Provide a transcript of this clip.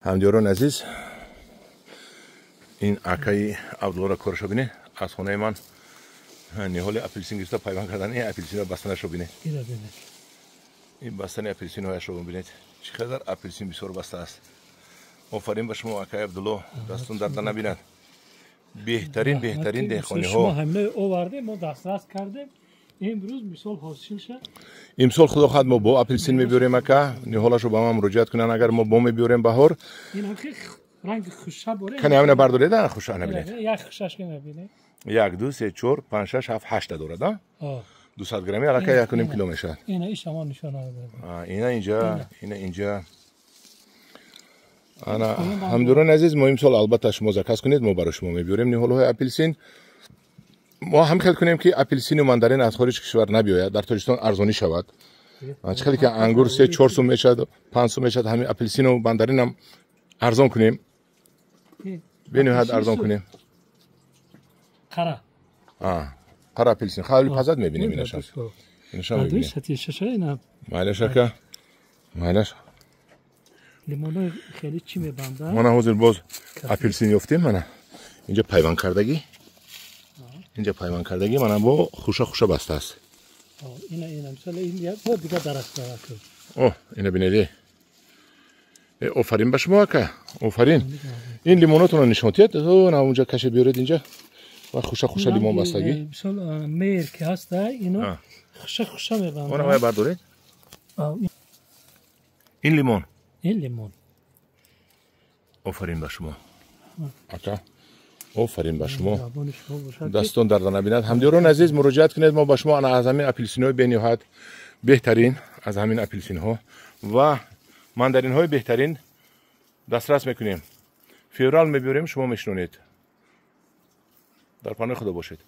Ҳамдиёрони азиз, ин акаи Абдуллоро корашо бинед. Аз хонаи ман ниҳоли апелсин гирифта, пайванд кардан. Ин апелсинро бастанашо бинед, ин бастани апелсинҳояшро бинед, чӣ қадар апелсин бисёр бастааст. Офарин ба шумо, акаи Абдулло, дастун дарда набинад. Беҳтарин, беҳтарин деҳқониҳо. Овардем, мо дастрас кардем, имрӯз мисол ҳосил шад. Имсол, худо хоҳад, мо бо апелсин мебиёрем, ака. Ниҳолашо ба ман муроҷиат кунанд, агар мо бо мебиёрем баҳор. Ранги хуша боре. Кани, ҳамина бардоред, хуша ана бинед. Як хушаш мебинед. Як, ду, се, чор, панҷ, шаш, ҳафт, ҳашта дорад, 200 грамми, аллакай 1,5 кило мешавад. Ина ишамон нишона. Ина инҷа, ина инҷа. Ана, ҳамдиёрони азиз, мо имсол албатта, шумо заказ кунед, мо барои шумо мебиёрем ниҳолҳои апелсин. Мо ҳам хел кунем, ки апелсину мандарин аз хориҷи кишвар набиёяд, дар Тоҷикистон арзонӣ шавад. Чӣ хеле ки ангур 3-4 сум мешавад, 5 сум мешавад, ҳамин апелсину мандаринам арзон кунем, бениҳоят арзон кунем. Қара. Қара апелсин хали пазад, мебинем инашам, инашам мебинем. Майлаш, ака, майлаш. Лимонои хеле чӣ мебандад. Мана, ҳозир боз апелсин ёфтем. Мана, инҷа пайванд кардагӣ, инҷа пайванд кардагӣ. Мана, бо хуша хуша бастааст. Ина, ина, мисол, ин бо дигар дарахт. О, ина бинеди. Офарин ба шумо, ака, офарин. Ин лимонотонро нишон диҳед, на унҷа каше биёред инҷа ва хуша хуша лимон бастагӣ. Мисол, мер ки ҳаста, ино хуша хуша мебандад. Она вай бардоред, ин лимон. Ин лимон. Офарин ба шумо, ака, офарин ба шумо, дастон дарда набинад. Ҳамдиёрони азиз, муроҷиат кунед, мо ба шумо ана аз ҳамин апелсинҳои бениҳоят беҳтарин, аз ҳамин апелсинҳо ва мандаринҳои беҳтарин дастрас мекунем. Феврал мебиёрем, шумо мешинонед. Дар паноҳи Худо бошед.